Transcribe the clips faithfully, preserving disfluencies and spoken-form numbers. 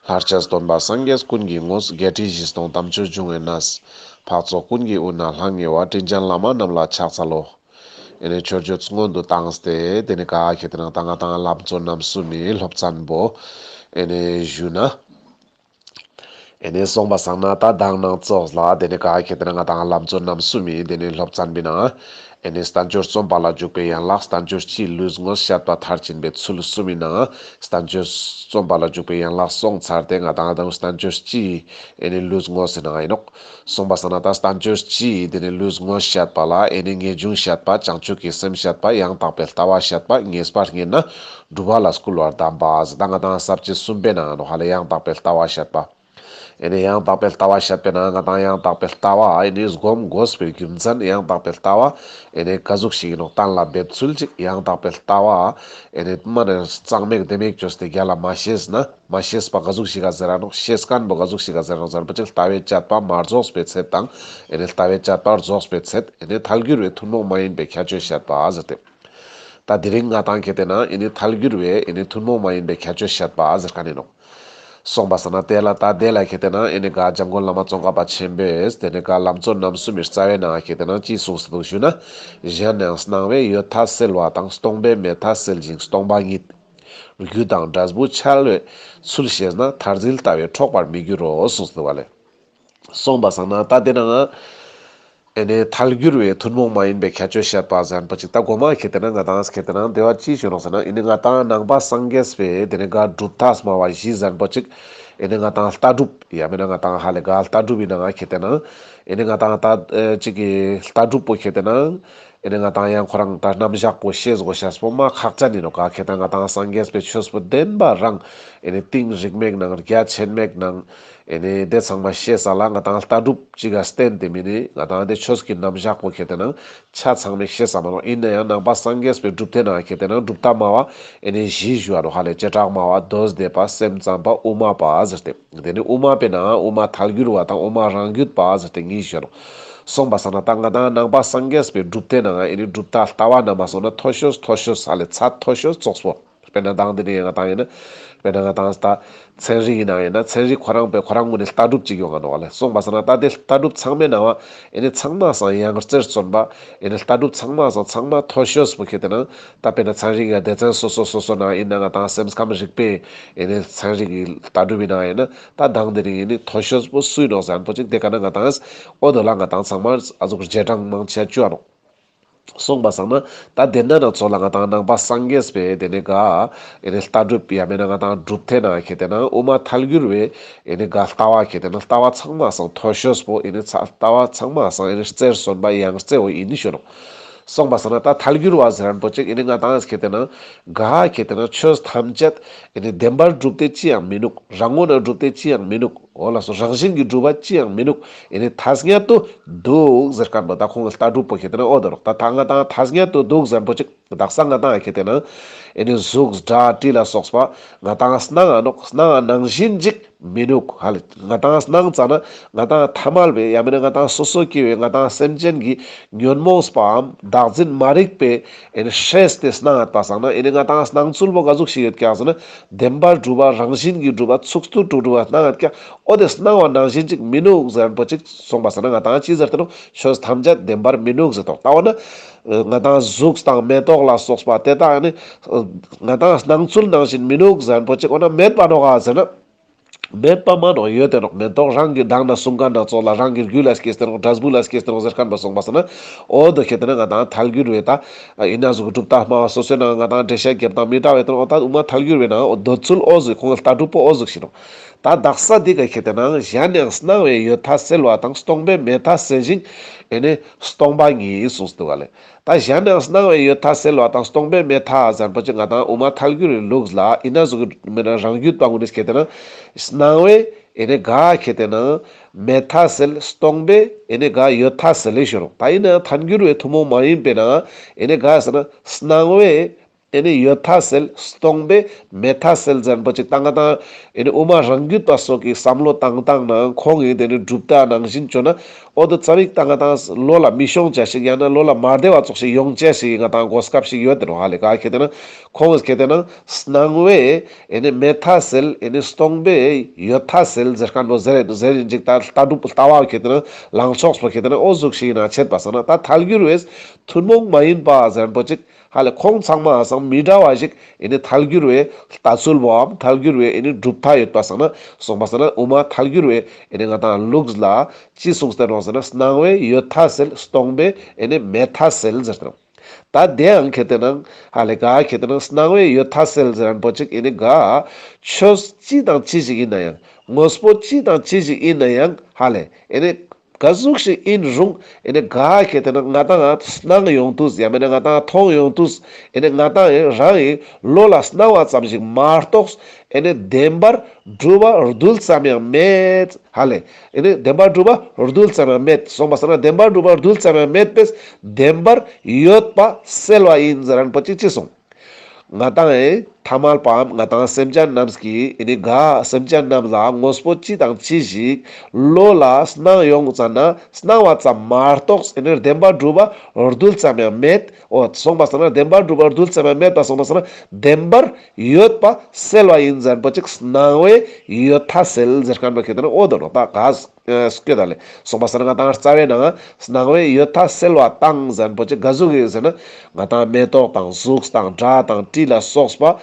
ལྷར་བཅས་སྟོན་པ་སངས་རྒྱས་ཀུན་གྱི་དངོས། བརྒྱད་ཁྲི་བཞི་སྟོང་དམ་ཆོས་འབྱུང་བའི་གནས། འཕགས་ཚོགས་ཀུན་གྱི་དབུས་ན་ལྷང་ངེ་བ། དྲིན་ཅན་བླ་མ་རྣམས་ལ་ཕྱག་འཚལ་ལོ། ཨེ་ནེ་མཆོད་བརྗོད་སྔོན་དུ་བཏང་སྟེ་དེ་ནེ་ག་ཁེ་ཏེ་ན་ད་ང་དང་ལམ་གཙོ་རྣམ་གསུམ་མི་སློབ་ཚན་པོ་ཨེ་ནེ་ཞུ་ན། ཨེ་ནེ་སོང་པ་སང་ན་ད་མདང་ནང་ཙོགས་ལ་དེ་ནེ་ག་ཁེ་ཏེ་ན་ང་དང་ལམ་གཙོ་རྣམ་གསུམ་མི་དེ་ནེ་སློབ་ཚན་པོའི་ནང་ཨེ་ནེ་བསྟན་བཅོས་རྩོམ་པ་ལ་འཇུག་པའི་ཡན་ལག་བསྟན་བཅོས་སྤྱིའི་ལུས་དངོས་བཤད་པ་མཐར་ཕྱིན་པའི་ཚུལ་གསུམ་མི་ནང་བསྟན་བཅོས་རྩོམ་པ་ལ་འཇུག་པའི་ཡན་ལག་སོང་ཚར་ཏེ་ང་དང་ད་བསྟན་བཅོས་སྤྱིའི་ཨེ་ནེ་ལུས་དངོས་སི་ནང་ཨིན་ནོག། སོང་པ་སང་ན་ད་བསྟན་བཅོས་སྤྱིའི་དེ་ནེ་ལུས་དངོས་བཤད་པ་ལ་ཨེ་ནེ་ངེས་འབྱུང་བཤད་པ། བྱང་ཆུབ་ཀྱི་སེམས་བཤད་པ། ཡང་དག་པའི་ལྟ་བ་བཤད་པ། ངེས་པ་རྙེད་ན་སྒྲུབ་པ་ལ་བསྐུལ་བར་གདམས་པ་ཟེར་ད་ང་དང་ས་བཅད་གསུམ་པའི་ནང་ནོག་ཧ་ལེ། ཡང་དག་པའི་ལྟ་བ་བཤད་པ། ཨེ་ནེ་ཡང་དག་པའི་ལྟ་བ་བཤད་པའི་ནང་ང་དང་ཡང་དག་པའི་ལྟ་བ་ཨེ་ནེ་སྒོམ་དགོས་པའི་རྒྱུ་མཚན། ཡང་དག་པའི་ལྟ་བ་ཨེ་ནེ་ག་ཟུག་ཞིག་ཨིན་ནོག་གཏན་ལ་འབེབས་ཚུལ་ཅིག། ཡང་དག་པའི་ལྟ་བ་ཨེ་ནེ་མ་ནེ་གཙང་མེད་བདེན་མེད་བཅོས་ཏེ་རྒྱལ་ལ་མ་བཤད་ན། མ་ཤེས་པ་ག་ཟུག་ཞིག་ག་ཟེར་ར་ནོག། ཤེས་མཁན་པོ་ག་ཟུག་ཞིག་ག་ཟེར་ར་ནོག་ཟེར་ན་པོ་ཅིག་ལྟ་བའི་དཔྱད་པ་མ་རྫོགས་པའི་ཚད་དང་ཨེ་ནེ་ལྟ་བའི་དཔྱད་པ་རྫོགས་པའི་ཚད། ཨེ་ནེ་ཐལ་འགྱུར་བའི་ཐུན་མོང་མ་ཡིན་པའི་ཁྱད་ཆོས་བཤད་པ་ཟེར་ཏེ། ད་དེ་རིང་ང་དང་ཁེ་ཏེ་ན་ཨེ་ནེ་ཐལ་འགྱུར་བའི་ཨེ་ནེ་ཐུན་མོང་མ་ཡིན་པའི་ཁྱད་ཆོས་བཤད་པ་ཟེར་མཁན་ཨིན་ནོག། སོང་པ་སང་ན་དེ་ལ་ད་དེ་ལ་ཁེ་ཏེ་ན་ཨེ་ནེ་ག་འཇམ་མགོན་བླ་མ་ཙོང་ཁ་པ་ཆེན་པོས་དེ་ནེ་ག་ལམ་གཙོ་རྣམ་གསུམ་མི་རྩ་བའི་ནང་ཁེ་ཏེ་ན་ཅི་གསུངས་སེ་འདུག་ཞུ་ན། གཞན་ཡང་སྣང་བས་ཡོད་མཐའ་སེལ་བ་དང་། སྟོང་པས་མེད་མཐའ་སེལ་ཞིང་སྟོང་པ་ཉིད། རྒྱུ་དང་འབྲས་བུ་འཆལ་བའི་ཚུལ་ཤེས་ན། མཐར་འཛིན་ལྟ་བས་འཕྲོག་པར་མི་འགྱུར་རོ་གསུངས་འདུག་པ་ལེ། སོང་པ་སང་ན་ད་དེ་ནང་ཨེ་ནེ་ཐལ་འགྱུར་བའི་ཐུན་མོང་མ་ཡིན་པའི་ཁྱད་ཆོས་བཤད་པ་ཟེར་ན་པོ་ཅིག་ད་གོ་མ་ཁེ་ཏེ་ན་ང་དང་ཁེ་ཏེ་ན་དེ་བ་ཅི་ཞུ་ནོག་ཟེར་ན་ཨེ་ནེ་ང་དང་ནང་པ་སངས་རྒྱས་པའི་དེ་ནེ་ག་གྲུབ་མཐའ་སྨྲ་བ་བཞི་ཟེར་ན་པོ་ཅིག་ཨེ་ནེ་ང་དང་ལྟ་གྲུབ་ཡང་མེན་ན་ང་དང་ཧ་ལེ་ག་ལྟ་གྲུབ་ཨིན་ན་ང་ཁེ་ཏེ་ན་ཨེ་ནེ་ང་དང་ད་ཅིག་གི་ལྟ་གྲུབ་པོ་ཁེ་ཏེ་ན། ཨེ་ནེ་ང་དང་ཡང་ཁོ་རང་ད་རྣམ་གཞག་པོ་ཤེས་དགོས་ཤེས་པོ་མ་ཁག་ཅན་ཨིན་ནོག་ག་ཁེ་ཏེ་ན་ང་དང་སངས་རྒྱས་པའི་ཆོས་པོ་བདེན་པ་རང་ཨེ་ནེ་གཏིང་རིས་མེད་ནང་རྒྱ་ཆེན་མེད་ནང་ཨེ་ནེ་དེ་ཚང་མ་ཤེས་ས་ལ་ང་དང་ལྟ་གྲུབ་ཅིག་ག་བརྟེན་ཏེ་མེན་ན་ང་དང་དེ་ཆོས་ཀྱི་རྣམ་གཞག་པོ་ཁེ་ཏེ་ན་ཆ་ཚང་མ་ཤེས་ས་མ་ནོག། ཨིན་ན་ཡང་ནང་པ་སངས་རྒྱས་པའི་གྲུབ་མཐའི་ནང་ཁེ་ཏེ་ན་གྲུབ་མཐའ་སྨྲ་བ་ཨེ་ནེ་བཞི་ཞུ་བ་ནོག་ཧ་ལེ། བྱེ་བྲག་སྨྲ་བ། མདོ་སྡེ་པ། སེམས་ཙམ་པ། དབུ་མ་པ་ཟེར་ཏེ། དེ་ནེ་དབུ་མ་པའི་ནང་དབུ་མ་ཐལ་འགྱུར་བ་དང་དབུ་མ་རང་རྒྱུད་པ་ཟེར་ཏེ་གཉིས་ཞུ་ནོག། སོང་པ་སང་ན་ད་ང་དང་ནང་པ་སངས་རྒྱས་པའི་གྲུབ་མཐའི་ནང་ཨེ་ནེ་གྲུབ་མཐའ་ལྟ་བ་ན་མ་སོང་ན་མཐོ་ཤོས་མཐོ་ཤོས་ཧ་ལེ་ཚད་མཐོ་ཤོས་ཙོགས་པོ། དཔེར་ན་མདང་དེ་ནེ་ང་དང་ཨིན་ན་དཔེར་ན་ང་དང་ད་ཚན་རིག་ཨིན་ན་ཨིན་ན་ཚན་རིག་ཁོ་རང་པའི་ཁོ་རང་ངོས་ནེ་ལྟ་གྲུབ་ཅིག་ཡོང་ང་ནོག་ལེ། སོང་པ་སང་ན་ད་དེ་ལྟ་གྲུབ་ཚང་མའི་ནང་བ་ཨེ་ནེ་ཚང་མ་སང་ཡང་རྩེར་སོན་པ་ཨེ་ནེ་ལྟ་གྲུབ་ཚང་མ་སང་ཚང་མ་མཐོ་ཤོས་པོ་ཁེ་ཏེ་ན་ད་དཔེར་ན་ཚན་རིག་གི་སྡེ་ཚན་སོ་སོ་སོ་སོ་ནང་ཨིན་ན་ང་དང་སེམས་ཁམས་རིག་པའི་ཨེ་ནེ་ཚན་རིག་གི་ལྟ་གྲུབ་ཨིན་ན་ཨིན་ན། ད་མདང་དེ་རིང་ཨེ་ནེ་མཐོ་ཤོས་པོ་སུ་ཨིན་ནོག་ཟེར་ན་པོ་ཅིག་དེ་ཀ་ན་ང་དང་འོ་དོ་ལ་ང་དང་ཚང་མ་ཨ་ཟུག་རྗེས་འབྲང་མང་ཆེ་བཅོ་ཨ་ནོག། སོང་པ་སང་ན་ད་དེ་ན་ན་ཚོ་ལ་ང་དང་ནང་པ་སངས་རྒྱས་པའི་དེ་ནེ་ག་ཨེ་ནེ་ལྟ་གྲུབ་ཡང་མེན་ན་ང་དང་གྲུབ་མཐའི་ནང་ཁེ་ཏེ་ན་དབུ་མ་ཐལ་འགྱུར་བའི་ཨེ་ནེ་ག་ལྟ་བ་ཁེ་ཏེ་ན་ལྟ་བ་ཚང་མ་སང་མཐོ་ཤོས་པོ་ཨེ་ནེ་ཚ་ལྟ་བ་ཚང་མ་སང་ཨེ་ནེ་རྩེར་སོན་པ་ཡང་རྩེ་བོ་ཨིན་ནི་ཞུ་ནོག། སོང་པ་སང་ན་ད་ཐལ་འགྱུར་བ་ཟེར་ན་པོ་ཅིག་ཨེ་ནེ་ང་དང་ཁེ་ཏེ་ན་ག་ཁེ་ཏེ་ན་ཆོས་ཐམས་ཅད་ཨེ་ནེ་བདེན་པར་གྲུབ་སྟེ་ཅི་ཡང་མི་ནུག། རང་ངོས་ན་གྲུབ་སྟེ་ཅི་ཡང་མི་ནུག། འོ་ལགས་སོ། རང་བཞིན་གྱིས་གྲུབ་པ་ཅི་ཡང་མི་ནུག། ཨེ་ནེ་ཐ་སྙད་དུ་འདུག་ཟེར་མཁན་པོ་ད་ཁོང་གི་ལྟ་གྲུབ་པོ་ཁེ་ཏེ་ན་འོ་དོ་རོག། ད་ད་ང་དང་ཐ་སྙད་དུ་འདུག་ཟེར་མཁན་པོ་ཅིག་དག་ས་ང་དང་ཁེ་ཏེ་ན་ཨེ་ནེ་གཟུགས་སྒྲ་དྲི་ལ་སོགས་པ་ང་དང་སྣང་ང་ནོག། སྣང་ང་ནང་བཞིན་ཅིག་མི་ནུག་ཧ་ལེ། ང་དང་སྣང་ཙ་ན་ང་དང་ཐ་མལ་པའི་ཡང་མེན་ན་ང་དང་སོ་སོ་སྐྱེ་བོའི་ང་དང་སེམས་ཅན་གྱི་ཉོན་མོངས་པའམ་བདག་འཛིན་མ་རིག་པའི་ཨེ་ནེ་ཧྲེས་ཏེ་སྣང་ཡོད་པ་སང་ན་ཨེ་ནེ་ང་དང་སྣང་ཚུལ་པོ་ག་ཟུག་ཞིག་ཡོད་ཀྱག་ཟེར་ན་བདེན་པར་གྲུབ་པ་རང་བཞིན་གྱིས་གྲུབ་པ་ཚུགས་ཐུབ་གྲུབ་གྲུབ་པ་སྣང་ཡོད་ཀྱག། འོ་དེ་སྣང་བ་ནང་བཞིན་ཅིག་མི་ནུག་ཟེར་མཁན་པོ་ཅིག་སོང་པ་སང་ན་ང་དང་ཅི་ཟེར་ཏེ་ནོག། ཆོས་ཐམས་ཅད་བདེན་པར་མི་ནུག་ཟེར་ཏོག། ད་འོ་ན་ང་དང་གཟུགས་དང་མེ་ཏོག་ལ་སོགས་པ་དེ་དག་ནི་ང་དང་སྣང་ཚུལ་ནང་བཞིན་མི་ནུག་ཟེར་མཁན་པོ་ཅིག་འོ་ན་མེད་པ་ནོག་ག་ཟེར་ན། མེད་པ་མ་ནོག། ཡོད་དེ་ནོག། མེ་ཏོག་རང་གི་མདང་ན་གསུང་མཁན་ན་ཙོགས་ལ་རང་གི་རྒྱུད་ལ་སྐྱེས་ཏེ་ནོག། འབྲས་བུ་ལ་སྐྱེས་ཏེ་ནོག་ཟེར་མཁན་པོ་སོང་པ་སང་ན། འོ་དོ་ཁེ་ཏེ་ན་ང་དང་ཐལ་འགྱུར་བའི་ད་ཨིན་ན་ཟུག་གི་གྲུབ་མཐའ་སྨྲ་བ་སོ་སོའི་ནང་ང་དང་འགྲེལ་བཤད་རྒྱབ་སྟངས་མི་འདྲ་བའི་དོན་འོ་ད་དབུ་མ་ཐལ་འགྱུར་བའི་ནང་འོ་འདོད་ཚུལ་འོ་ཟུག་ཁོང་གི་ལྟ་གྲུབ་པོ་འོ་ཟུག་ཞིག་ནོག། ད་དག་ས་འདི་ག་ཁེ་ཏེ་ན་གཞན་ཡང་སྣང་བས་ཡོད་མཐའ་སེལ་བ་དང་། སྟོང་པས་མེད་མཐའ་སེལ་ཞིང་ཨེ་ནེ་སྟོང་པ་ཉིད་གསུངས་འདུག་ག་ལེ། ད་གཞན་ཡང་སྣང་བས་ཡོད་མཐའ་སེལ་བ་དང་། སྟོང་པས་མེད་མཐའ་ཟེར་མཁན་པོ་ཅིག་ང་དང་དབུ་མ་ཐལ་འགྱུར་བའི་ལུགས་ལ་ཨིན་ན་ཟུག་གི་མེན་ན་རང་རྒྱུད་པ་ངོས་ནེ་ཁེ་ཏེ་ན་སྣང་བས་ཨེ་ནེ་ག་ཁེ་ཏེ་ན་མེད་མཐའ་སེལ། སྟོང་པས་ཨེ་ནེ་ག་ཡོད་མཐའ་སེལ་ལེ་ཞུ་ནོག། ད་ཨིན་ན་ཐལ་འགྱུར་བའི་ཐུན་མོང་མ་ཡིན་པའི་ནང་ཨེ་ནེ་ག་ཟེར་ན་སྣང་བས་ ཨེ་ནི་ཡོད་ཐ་སེལ། སྟོང་པས་མེད་ཐ་སེལ་ཟེར་ཁན་པོ་ཅིག་ད་ང་དང་ཨེ་ནི་དབུ་མ་རང་རྒྱུད་པ་སོགས་ཀྱི་བསམ་བློ་བཏང་སྟངས་ནང་ཁོང་གི་དེ་ནི་གྲུབ་མཐའ་ནང་བཞིན་བཅོས་ན་འོ་དོ་ཙ་པིག་ད་ང་དང་བློ་ལ་མི་ཤོང་ཅེས་ཤིག་ཡང་ན་བློ་ལ་མ་བདེ་བ་ཙོགས་ཤིག་ཡོང་ཅེས་ཤིག་ང་དང་གོ་སྐབས་ཤིག་ཡོད་དེ་ནོག་ཧ་ལེ། ག་ཁེ་ཏེ་ན་ཁོང་གི་ཁེ་ཏེ་ན་སྣང་བས་ཨེ་ནི་མེད་ཐ་སེལ། ཨེ་ནི་སྟོང་པས་ཡོད་ཐ་སེལ་ཟེར་ཁན་པོ་ཟེར་ཟེར་ཡིན་ཅིག་ད་ལྟ་གྲུབ་ལྟ་བ་ཁེ་ཏེ་ན་ལངས་ཕྱོགས་པོ་ཁེ་ཏེ་ན་འོ་ཟུག་ཤིག་ཡིན་ན་ཆད་པ་སང་ན་ད་ཐལ་འགྱུར་བས་ཐུན་མོང་མ་ཡིན་པ་ཟེར་ཁན་པོ་ཅིག་ཧ་ལེ། ཁོང་ཚང་མ་སང་མི་འདྲ་བ་ཞིག་ཨེ་ནི་ཐལ་འགྱུར་བའི་ལྟ་ཚུལ་བོའམ་ཐལ་འགྱུར་བའི་ཨེ་ནི་གྲུབ་མཐའ་ཡོད་པ་སང་ན་སོང་པ་སང་ན་དབུ་མ་ཐལ་འགྱུར་བའི་ཨེ་ནི་ང་དང་ལུགས་ལ་ཅི་གསུངས་ཏེ་ནོག་ཟེར་ན་སྣང་བས་ཡོད་ཐ་སེལ། སྟོང་པས་ཨེ་ནི་མེད་ཐ་སེལ་ཟེར་ཏེ་ནོག་ད་དེའང་ཁེ་ཏེ་ན་ཧ་ལེ་ག་ཁེ་ཏེ་ན་སྣང་བས་ཡོད་ཐ་སེལ་ཟེར་ཁན་པོ་ཅིག་ཨེ་ནི་ག་ཆོས་ཅི་དང་ཅི་ཞིག་ཡིན་ན་ཡང་དངོས་པོ་ཅི་དང་ཅི་ཞིག་ཡིན་ན་ཡང་ཧ་ལེ་ཨེ་ནི་ག་ཟུག་ཞིག་ཡིན་རུང་ཨེ་ནི་ག་ཁེ་ཏེ་ན་ང་དང་སྣང་ཡོང་དུས་ཡང་མེད་ན་ང་དང་མཐོང་ཡོང་དུས་ཨེ་ནི་ང་དང་ཨེ་རང་ཨེ་བློ་ལ་སྣང་བ་ཙམ་ཞིག་མ་གཏོགས་ཨེ་ནི་བདེན་པར་གྲུབ་པ་རྡུལ་ཙམ་ཡང་མེད་ཧ་ལེ། ཨེ་ནི་བདེན་པར་གྲུབ་པ་རྡུལ་ཙམ་ཡང་མེད། སོང་པ་སང་ན་བདེན་པར་གྲུབ་པ་རྡུལ་ཙམ་ཡང་མེད་པས་བདེན་པར་ཡོད་པ་སེལ་བ་ཡིན་ཟེར་ཁན་པོ་ཅིག་ཅི་གསུངས། ང་དང་ཨེ་ཐ་མལ་པའམ་ང་དང་སེམས་ཅན་རྣམས་ཀྱི་ཨེ་ནི་ག་སེམས་ཅན་རྣམས་ལ་དངོས་པོ་ཅི་དང་ཅི་ཞིག་བློ་ལ་སྣང་ཡོང་ཙ་ན་སྣང་བ་ཙམ་མ་གཏོགས་ཨེ་ནི་བདེན་པར་གྲུབ་པ་རྡུལ་ཙམ་ཡང་མེད། འོ་སོང་པ་སང་ན་བདེན་པར་གྲུབ་པ་རྡུལ་ཙམ་ཡང་མེད་པ་སོང་པ་སང་ན་བདེན་པར་ཡོད་པ་སེལ་བ་ཡིན་ཟེར་ཁན་པོ་ཅིག་སྣང་བས་ཡོད་ཐ་སེལ་ཟེར་ཁན་པོ་ཁེ་ཏེ་ན་འོ་དོ་ནོག་ད་ག་སྐྱོད་ད་ལེ། སོང་པ་སང་ན་ང་དང་རྩ་བའི་ནང་སྣང་བས་ཡོད་ཐ་སེལ་བ་དང་ཟེར་ཁན་པོ་ཅིག་ག་ཟུག་གི་ཟེར་ན་ང་དང་མེ་ཏོག་དང་གཟུགས་དང་སྒྲ་དང་དྲི་ལ་སོགས་པ་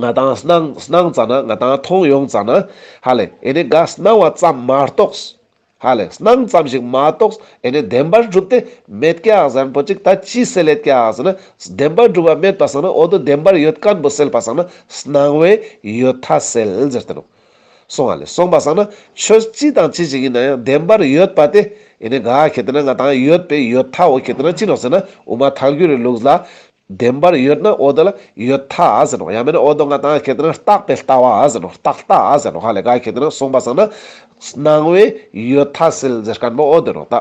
ང་དང་སྣང་སྣང་ཙ་ན་ང་དང་མཐོང་ཡོང་ཙ་ན་ཧ་ལེ་ཨེ་ནི་ག་སྣང་བ་ཙམ་མ་གཏོགས་ཧ་ལེ་སྣང་ཙམ་ཞིག་མ་གཏོགས་ཨེ་ནི་བདེན་པར་གྲུབ་སྟེ་མེད་ཀྱག་ཟེར་ཁན་པོ་ཅིག་ད་ཅི་སེལ་ལེད་ཀྱག་ཟེར་ན་བདེན་པར་གྲུབ་པ་མེད་པ་སང་ན་འོ་དོ་བདེན་པར་ཡོད་ཁན་པོ་སེལ་བ་སང་ན་སྣང་བས་ཡོད་ཐ་སེལ་ཟེར་ཏེ་ནོག་སོང་ཧ་ལེ། སོང་པ་སང་ན་ཆོས་ཅི་དང་ཅི་ཞིག་ཡིན་ན་ཡང་བདེན་པར་ཡོད་པ་དེ་ཨེ་ནི་ག་ཁེ་ཏེ་ན་ང་དང་ཡོད་པས་ཡོད་ཐ་འོ་ཁེ་ཏེ་ན་ཅི་ནོག་ཟེར་ན་དབུ་མ་ཐལ་འགྱུར་བའི་ལུགས་ལ་བདེན་པར་ཡོད་ན་འོ་དོ་ལ་ཡོད་ཐ་ཟེར་ནོག་ཡང་མེད་ན་འོ་དོ་ང་དང་ཁེ་ཏེ་ན་རྟག་པའི་ལྟ་བ་ཟེར་ནོག་རྟག་ལྟ་ཟེར་ནོག་ཧ་ལེ། ག་ཁེ་ཏེ་ན་སོང་པ་སང་ན་སྣང་བས་ཡོད་ཐ་སེལ་ཟེར་ཁན་པོ་འོ་དོ་ནོག་ད་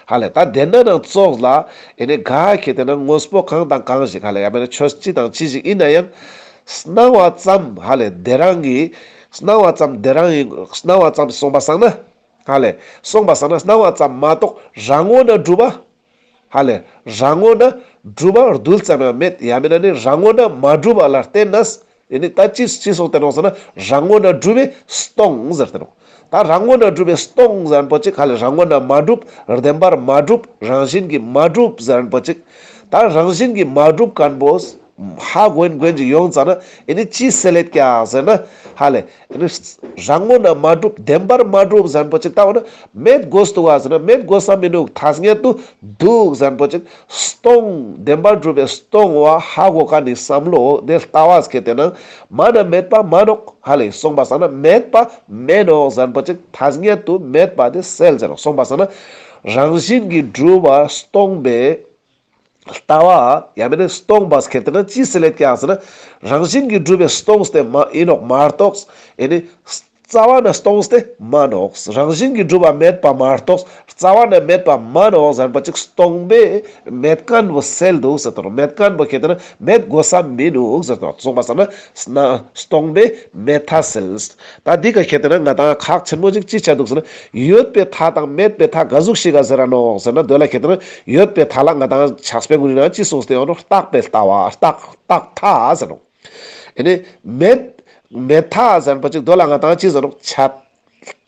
ཧ་ལེ། ད་དེ་ན་ནང་ཙོགས་ལ་ཨེ་ནི་ག་ཁེ་ཏེ་ན་དངོས་པོ་གང་དང་གང་ཞིག་ཧ་ལེ་ཡང་མེད་ན་ཆོས་ཅི་དང་ཅི་ཞིག་ཡིན་ན་ཡང་སྣང་བ་ཙམ་ཧ་ལེ་དེ་རང་གི་སྣང་བ་ཙམ་དེ་རང་གི་སྣང་བ་ཙམ་སོང་པ་སང་ན་ཧ་ལེ། སོང་པ་སང་ན་སྣང་བ་ཙམ་མ་གཏོགས་རང་ངོས་ན་གྲུབ་པ་ཧ་ལེ། རང་ངོས་ན་གྲུབ་པ་རྡུལ་ཙམ་ཡང་མེད། ཡང་མེད་ན་ནི་རང་ངོས་ན་མ་གྲུབ་པ་ལ་བརྟེན་ནས་ཨེ་ནི་ད་ཅི་ཅི་སོང་སྟེ་ནོག་ཟེར་ན་རང་ངོས་ན་གྲུབ་པས་སྟོང་ཟེར་ཏེ་ནོག་ད་རང་ངོས་ན་གྲུབ་པས་སྟོང་ཟེར་ཁན་པོ་ཅིག་ཧ་ལེ་རང་ངོས་ན་མ་གྲུབ་བདེན་པར་མ་གྲུབ་རང་བཞིན་གྱིས་མ་གྲུབ་ཟེར་ཁན་པོ་ཅིག་ད་རང་བཞིན་གྱིས་མ་གྲུབ་ཁན་པོ། ཧ་གོ་ཡིན་གོ་ཡིན་ཅིག་ཡོང་ཙ་ན་ཨེ་ནི་ཅི་སེལ་ལེད་ཀྱག་ཟེར་ན་ཧ་ལེ་ཨེ་ནི་རང་ངོས་ན་མ་གྲུབ་བདེན་པར་མ་གྲུབ་ཟེར་ཁན་པོ་ཅིག་ལྟ་བ་ན་མེད་དགོས་འདུག་ག་ཟེར་ན་མེད་དགོས་ས་མི་འདུག་ཐ་སྙད་དུ་འདུག་ཟེར་ཁན་པོ་ཅིག་སྟོང་བདེན་པར་གྲུབ་པས་སྟོང་བ་ཧ་གོ་ཁན་ནི་བསམ་བློ་དེ་ལྟ་བ་ཁེ་ཏེ་ན་མ་ན་མེད་པ་མ་ནོག་ཧ་ལེ། སོང་པ་སང་ན་མེད་པ་མེད་ནོག་ཟེར་ཁན་པོ་ཅིག་ཐ་སྙད་དུ་མེད་པ་དེ་སེལ་ཟེར་ནོག་སོང་པ་སང་ན་རང་བཞིན་གྱིས་གྲུབ་པ་སྟོང་པས། ལྟ་བ་ཡང་མེད་ན་སྟོང་པ་ཁེ་ཏེ་ན་ཅི་སེལ་ལེད་ཀྱག་ཟེར་ན་རང་བཞིན་གྱིས་གྲུབ་པས་སྟོང་སྟེ་མ་ཡིན་ནོག་མ་གཏོགས་ཨེ་ནི་རྩ་བ་ནས་སྟོང་སྟེ་མ་ནོག་རང་བཞིན་གྱིས་གྲུབ་པ་མེད་པ་མ་གཏོགས་རྩ་བ་ནས་མེད་པ་མ་ནོག་ཟེར་ཁན་པོ་ཅིག་སྟོང་པས་མེད་ཁན་པོ་སེལ་འདུག་ཟེར་ཏེ་ནོག་མེད་ཁན་པོ་ཁེ་ཏེ་ན་མེད་དགོས་ས་མི་འདུག་ཟེར་ཏེ་ནོག་སོང་པ་སང་ན་སྟོང་པས་མེད་ཐ་སེལ། ད་འདི་ག་ཁེ་ཏེ་ན་ང་དང་ཁག་ཆེན་མོ་ཅིག་ཅི་ཆ་འདུག་ཟེར་ན་ཡོད་པའི་མཐའ་དང་མེད་པའི་མཐའ་ག་ཟུག་ཞིག་ག་ཟེར་ར་ནོག་ཟེར་ན་དོ་ལ་ཁེ་ཏེ་ན་ཡོད་པའི་མཐའ་ལ་ང་དང་ཕྱག་དཔེ་གུན་ན་ཅི་གསུངས་ཏེ་ཡོད་ནོག་རྟག་པའི་ལྟ་བ་རྟག་རྟག་མཐའ་ཟེར་ནོག་ཨེ་ནི་མེད་མེད་མཐའ་ཟེར་ཁན་པོ་ཅིག་དོ་ལ་ང་དང་ཅི་ཟེར་ནོག་ཆད་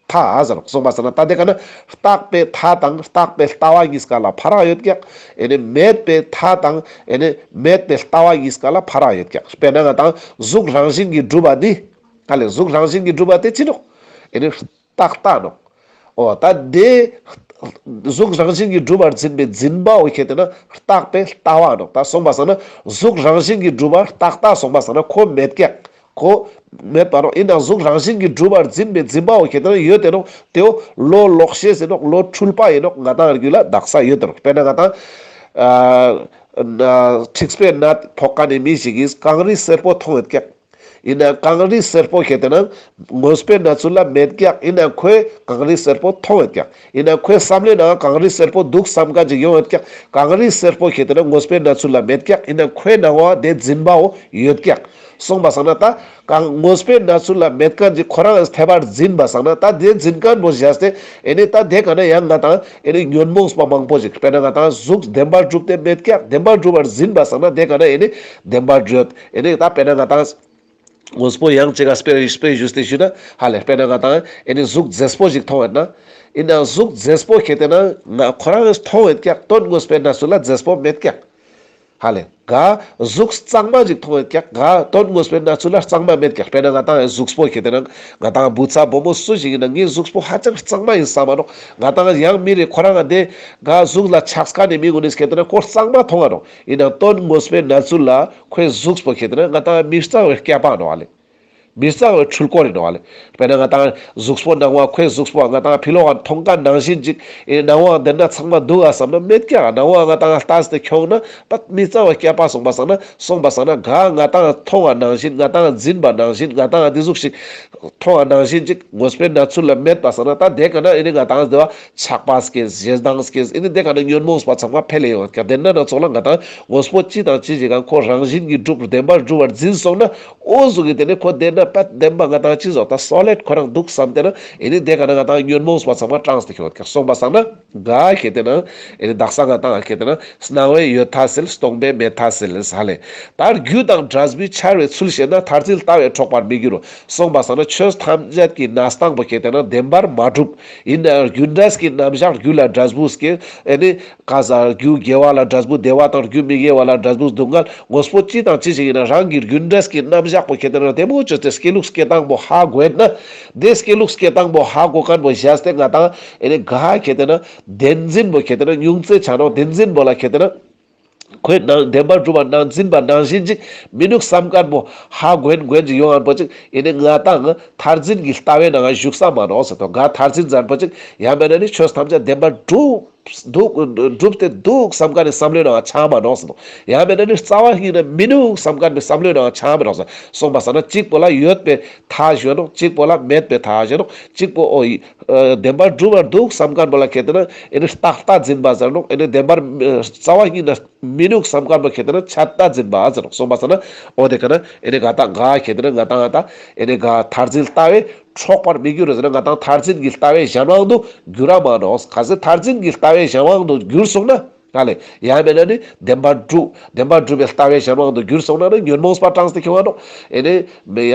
མཐའ་ཟེར་ནོག་སོང་པ་སང་ན་ད་དེ་ག་ན་རྟག་པའི་མཐའ་དང་རྟག་པའི་ལྟ་བ་གཉིས་ཀ་ལ་ཕ་རག་ཡོད་ཀྱག་ཨེ་ནི་མེད་པའི་མཐའ་དང་ཨེ་ནི་མེད་པའི་ལྟ་བ་གཉིས་ཀ་ལ་ཕ་རག་ཡོད་ཀྱག་དཔེར་ན་ང་དང་གཟུགས་རང་བཞིན་གྱིས་གྲུབ་པ་འདི། ཧ་ལེ་གཟུགས་རང་བཞིན་གྱིས་གྲུབ་པ་དེ་ཅི་ནོག་ཨེ་ནི་རྟག་མཐའ་ནོག་འོ་ད་དེ་གཟུགས་རང་བཞིན་གྱིས་གྲུབ་པར་འཛིན་པའི་འཛིན་པ་འོ་ཁེ་ཏེ་ན་རྟག་པའི་ལྟ་བ་ནོག་ད་སོང་པ་སང་ན་གཟུགས་རང་བཞིན་གྱིས་གྲུབ་པ་རྟག་མཐའ་སོང་པ་སང་ན་ཁོ་མེད་ཀྱག་ཁོ་མེད་པ་ནོག་ཡིན་ནའང་གཟུགས་རང་བཞིན་གྱིས་གྲུབ་པར་འཛིན་པའི་འཛིན་པ་འོ་ཁེ་ཏེ་ན་ཡོད་དེ་ནོག་དེ་བོ་བློ་ལོག་ཤེས་ཡིན་ནོག་བློ་འཁྲུལ་པ་ཡིན་ནོག་ང་དང་རྒྱུད་ལ་དག་ས་ཡོད་དེ་ནོག་དཔེར་ན་ང་དང་ཨ་ན་འཁྲིག་པའི་ནད་ཕོག་ཁན་ནི་མི་ཞིག་གིས་གངས་རི་སེར་པོ་མཐོང་ཡོད་ཀྱག་ཡིན་ན་གངས་རི་སེར་པོ་ཁེ་ཏེ་ན་ངོས་པོའི་གནས་ཚུལ་ལ་མེད་ཀྱག། ཡིན་ན་ཁོས་གངས་རི་སེར་པོ་མཐོང་ཡོད་ཀྱག། ཡིན་ན་ཁོའི་བསམ་བློའི་ནང་གངས་རི་སེར་པོ་འདུག་བསམ་མཁན་ཅིག་ཡོང་ཡོད་ཀྱག། གངས་རི་སེར་པོ་ཁེ་ཏེ་ན་ངོས་པོའི་གནས་ཚུལ་ལ་མེད་ཀྱག། ཡིན་ན་ཁོའི་ནང་བ་དེ་འཛིན་པའོ་ཡོད་ཀྱག། སོང་པ་སང་ན་ད་གང་ངོས་པོའི་གནས་ཚུལ་ལ་མེད་མཁན་ཅིག་ཁོ་རང་ཐེ་བར་འཛིན་པ་སང་ན་ད་དེ་འཛིན་མཁན་པོ་བཞག་སྟེ་ཨེ་ནི་ད་དེ་ག་ན་ཡང་ང་ཏང་ཨེ་ནི་ཉོན་མོངས་པ་མང་པོ་ཅིག། དཔེར་ན་ང་ཏང་གཟུགས་བདེན་པར་གྲུབ་སྟེ་མེད་ཀྱག། བདེན་པར་གྲུབ་པར་འཛིན་པ་སང་ན་དེ་ག་ན་ཨེ་ནི་བདེན་པར་གྲུབ་ཡོད། ཨེ་ནི་ད་དཔེར་ན་ང་ཏང་ངོས་པོ་ཡང་ཅིག་ག་དཔེ་དཔེ་ཞུས་ཏེ་ཞུ་ན་ཧ་ལེ། དཔེར་ན་ང་ཏང་ཨེ་ནི་གཟུགས་མཛེས་པོ་ཞིག་མཐོང་ཡོད་ན། ཡིན་ན་གཟུགས་མཛེས་པོ་ཁེ་ཏེ་ན་ང་ཁོ་རང་མཐོང་ཡོད་ཀྱག། དོན་ངོས་པོའི་གནས་ཚུལ་ལ་མཛེས་པོ་མེད་ཀྱག། ཧ་ལེ། ག་གཟུགས་གཙང་མ་ཞིག་མཐོང་ཡོད་ཀྱག། ག་དོན་ངོས་པོའི་གནས་ཚུལ་ལ་གཙང་མ་མེད་ཀྱག། དཔེར་ན་ང་ཏང་གཟུགས་པོ་ཁེ་ཏེ་ན་ང་ཏང་བུ་ཚ་བུ་མོ་སུ་ཞིག་ཡིན་ན་ངའི་གཟུགས་པོ་ཧ་ཅང་གཙང་མ་ཡིན་བསམ་མ་ནོག། ང་ཏང་ཡང་མི་རེ་ཁོ་རང་ང་དེ་ག་གཟུགས་ལ་ཆགས་ཁན་ནི་མི་གུན་ནི་ཁེ་ཏེ་ན་ཁོ་གཙང་མ་མཐོང་ང་ནོག། ཡིན་ན་དོན་ངོས་པོའི་གནས་ཚུལ་ལ་ཁོའི་གཟུགས་པོ་ཁེ་ཏེ་ན་ང་ཏང་མི་གཙང་བའི་སྐྱེས་པ་ནོག་ཧ་ལེ། མི་གཙང་བའི་འཁྲུལ་འཁོར་ཡིན་ནོག་ཧ་ལེ། དཔེར་ན་ང་ཏང་གཟུགས་པོ་ནང་བ་ཁོའི་གཟུགས་པོ་ང་ཏང་ཕི་ལོག་ག་མཐོང་མཁན་ནང་བཞིན་ཅིག་ཨེ་ནང་བ་དེ་ན་ཚང་མ་འདུག་ག་བསམ་ན་མེད་ཀྱག། ནང་བ་ང་ཏང་ལྟས་ཏེ་ཁྱོང་ན་ད་མི་གཙང་བའི་སྐྱེས་པ་སོང་པ་སང་ན་སོང་པ་སང་ན་ག་ང་ཏང་མཐོང་བ་ནང་བཞིན་ང་ཏང་འཛིན་པ་ནང་བཞིན་ང་ཏང་འདི་ཟུག་ཞིག་མཐོང་བ་ནང་བཞིན་ཅིག་ངོས་པོའི་གནས་ཚུལ་ལ་མེད་པ་སང་ན་ད་དེ་ག་ན་ཨེ་ནི་ང་ཏང་འདི་བ་ཆགས་པ་སྐྱེས་ཞེ་སྡང་སྐྱེས་ཨེ་ནི་དེ་ག་ན་ཉོན་མོངས་པ་ཚང་མ་འཕེལ་ལེ་ཡོང་ཀྱག། དེ་ན་ན་ཚོགས་ལ་ང་ཏང་ངོས་པོ་ཅི་དང་ཅི་ཞིག་ག་ཁོ་རང་བཞིན་གྱིས་གྲུབ་བདེན་པར་གྲུབ་པར་འཛིན་སོང་ན། འོ་ཟུག་གི་དེ་ནི་ཁོ་དེ་ན་པད་བདེན་པ་ང་ཏང་ཅི་ཟོ་ད་སོ་ལེད་ཁོ་རང་འདུག་བསམ་སྟེ་ན་ཨེ་ནི་དེ་ག་ན་ང་ཏང་ཉོན་མོངས་པ་ཚང་མ་གྲངས་ཏེ་ཁྱོད་ཀྱག། སོང་པ་སང་ན་ག་ཁེ་ཏེ་ན་ཨེ་ནི་དག་ས་ང་ཏང་ཁེ་ཏེ་ན་སྣང་བས་ཡོད་མཐའ་སེལ། སྟོང་པས་མེད་མཐའ་སེལ་ཧ་ལེ། ད་རྒྱུ་དང་འབྲས་བུའི་འཆར་བའི་ཚུལ་ཤེས་ན། མཐར་འཛིན་ལྟ་བས་འཕྲོག་པར་མི་འགྱུར་རོ། སོང་པ་སང་ན་ཆོས་ཐམས་ཅད་ཀྱི་གནས་སྟངས་པོ་ཁེ་ཏེ་ན་བདེན་པར་མ་གྲུབ། ཡིན་ན་རྒྱུ་འབྲས་ཀྱི་རྣམ་གཞག་རྒྱུ་ལ་འབྲས་བུ་སྐྱེ་ཨེ་ནི་ག་ས་རྒྱུ་དགེ་བ་ལ་འབྲས་བུ་བདེ་བ་དང་རྒྱུ་མི་དགེ་བ་ལ་འབྲས་བུ་སྡུག་བསྔལ་ངོས་པོ་ཅི་དང་ཅི་ཞིག་ཡིན་ན་རང་གི་རྒྱུ་འབྲས་ཀྱི་རྣམ་གཞག་པོ་ཁེ་ཏེ་ན་བདེ་མོ་བཅོས་ཏེ་སྐྱེ་ལུགས་སྐྱེ་སྟངས་པོ་ཧ་གོ་ཡོད་ན། དེ་སྐྱེ་ལུགས་སྐྱེ་སྟངས་པོ་ཧ་གོ་མཁན་པོ་བཞག་སྟེ་ང་ཏང་ཨེ་ནི་ག་ཁེ་ཏེ་ན་བདེན་འཛིན་པོ་ཁེ་ཏེ་ན་ཉུང་ཙེ་ཆ་ནོག། བདེན་འཛིན་པོ་ལ་ཁེ་ཏེ་ན་ཁོའི་ནང་བདེན་པར་གྲུབ་པ་ནང་འཛིན་པ་ནང་བཞིན་ཅིག་མི་ནུག་བསམ་མཁན་པོ་ཧ་གོ་ཡོད་གོ་ཡོད་ཅིག་ཡོང་ཡོད་པོ་ཅིག་ཨེ་ནི་ང་ཏང་མཐར་འཛིན་གྱི་ལྟ་བའི་ནང་བཞུགས་ས་མ་ནོག་ཟེར་ཏོ། ག་མཐར་འཛིན་ཟེར་པོ་ཅིག་ཡང་མེད་ན་ནི་ཆོས་ཐམས་ཅད་བདེན་པར་གྲུབ་འདུག་གྲུབ་སྟེ་འདུག་བསམ་མཁན་ནི་བསམ་བློའི་ནང་ཆ་མ་ནོག་ཟེར་ཏོ། ཡང་མེད་ན་ནི་རྩ་བ་ཉིད་ནས་མི་ནུག་བསམ་མཁན་པའི་བསམ་བློའི་ནང་ཆ་མ་ནོག་ཟེར། སོང་པ་སང་ན་གཅིག་པོ་ལ་ཡོད་པའི་མཐའ་ཞུ་ནོག། གཅིག་པོ་ལ་མེད་པའི་མཐའ་ཞུ་ནོག། གཅིག་པོ་ཨོ་ཡི་ཨ་བདེན་པར་གྲུབ་པར་འདུག་བསམ་མཁན་པོ་ལ་ཁེ་ཏེ་ན་ཨེ་ནི་རྟག་ལྟ་འཛིན་པ་ཟེར་ནོག། ཨེ་ནི་བདེན་པར་ཨ་རྩ་བ་ཉིད་ནས་མི་ནུག་བསམ་མཁན་པོ་ཁེ་ཏེ་ན་ཆད་ལྟ་འཛིན་པ་ཟེར་ནོག། སོང་པ་སང་ན་ཨོ་དེ་ཀ་ན་ཨེ་ནི་ག་ད་ག་ཁེ་ཏེ་ན་ང་ཏང་ང་ད་ཨེ་ནི་ག་མཐར་འཛིན་ལྟ་བས་འཕྲོག་པར་མི་འགྱུར་ཟེར་ན་ང་ཏང་མཐར་འཛིན་གྱི་ལྟ་བའི་གཞན་དབང་དུ་འགྱུར་ར་མ་ནོག། གལ་སྲིད་མཐར་འཛིན་གྱི་ལྟ་བའི་གཞན་དབང་དུ་འགྱུར་སོང་ན། ཧ་ལེ། ཡང་མེད་ན་ནི་བདེན་པར་གྲུབ། བདེན་པར་གྲུབ་པའི་ལྟ་བའི་གཞན་དབང་དུ་འགྱུར་སོང་ན་ནི་ཉོན་མོངས་པ་གྲངས་ཏེ་ཁྱོང་ང་ནོག། ཨེ་ནི་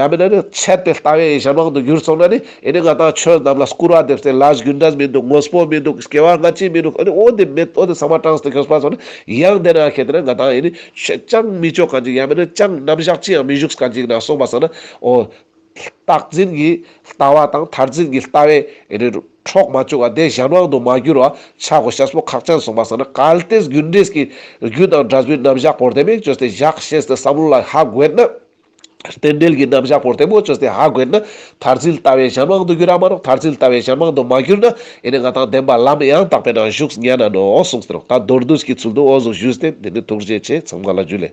ཡང་མེད་ན་ནི་ཆད་པའི་ལྟ་བའི་གཞན་དབང་དུ་འགྱུར་སོང་ན་ནི་ཨེ་ནི་ང་ཏང་ཆོས་རྣམས་ལ་སྐུར་བ་འདེབས་ཏེ་ལས་རྒྱུ་འབྲས་མི་འདུག། དངོས་པོ་མི་འདུག། སྐྱེ་བ་སྔ་ཕྱི་མི་འདུག། ཨེ་ནི་འོ་དེ་མེད་འོ་དེ་ཚང་མ་གྲངས་ཏེ་ཁྱོངས་པ་སོང་ན་ཡང་དེ་ན་ཁེ་ཏེ་ན་ང་ཏང་ཨེ་ནི་ཆོས་ཅང་མི་ཆོག་ག་ཅིག་ཡང་མེད་ན་ཅང་རྣམ་གཞག་ཅི་ཡང་མི་བཞུགས་ག་ཅིག་ན་སོང་པ་སང་ན་འོ། རྟག་འཛིན་གྱི་ལྟ་བ་དང་མཐར་འཛིན་གྱི་ལྟ་བས་ཨེ་ནི་འཕྲོག་མ་བཅུག་པ་དེ་གཞན་དབང་དུ་མ་འགྱུར་བ་ཆ་དགོས་ཤེས་པོ་ཁག་ཅན་སོང་པ་སང་ན་གལ་ཏེ་རྒྱུ་འབྲས་ཀྱི་རྒྱུ་དང་འབྲས་བུའི་རྣམ་གཞག་པོ་དེ་མེད་བཅོས་ཏེ་བཞག་ཤེས་ཏེ་བསམ་བློ་ལ་ཧ་གོ་ཡོད་ན། རྟེན་འབྲེལ་གྱི་རྣམ་གཞག་པོ་དེ་མོ་བཅོས་ཏེ་ཧ་གོ་ཡོད་ན། མཐར་འཛིན་ལྟ་བའི་གཞན་དབང་དུ་འགྱུར་ར་མ་ནོག། མཐར་འཛིན་ལྟ་བའི་གཞན་དབང་དུ་མ་གྱུར་ན་ཨེ་ནི་ང་ཏང་བདེན་པ་ལམ་ཡང་དག་པའི་ནང་བཞུགས་ཉན་ན་ནོག་གསུངས་ཏེ་ནོག། ད་མདོར་བསྡུས་ཀྱི་ཚུལ་དུ་འོ་ཟུག་ཞུས་ཏེ་འདི་ནི་ཐུགས་རྗེ་ཆེ། ཚང་མ་ལ་འཇུ་ལེ།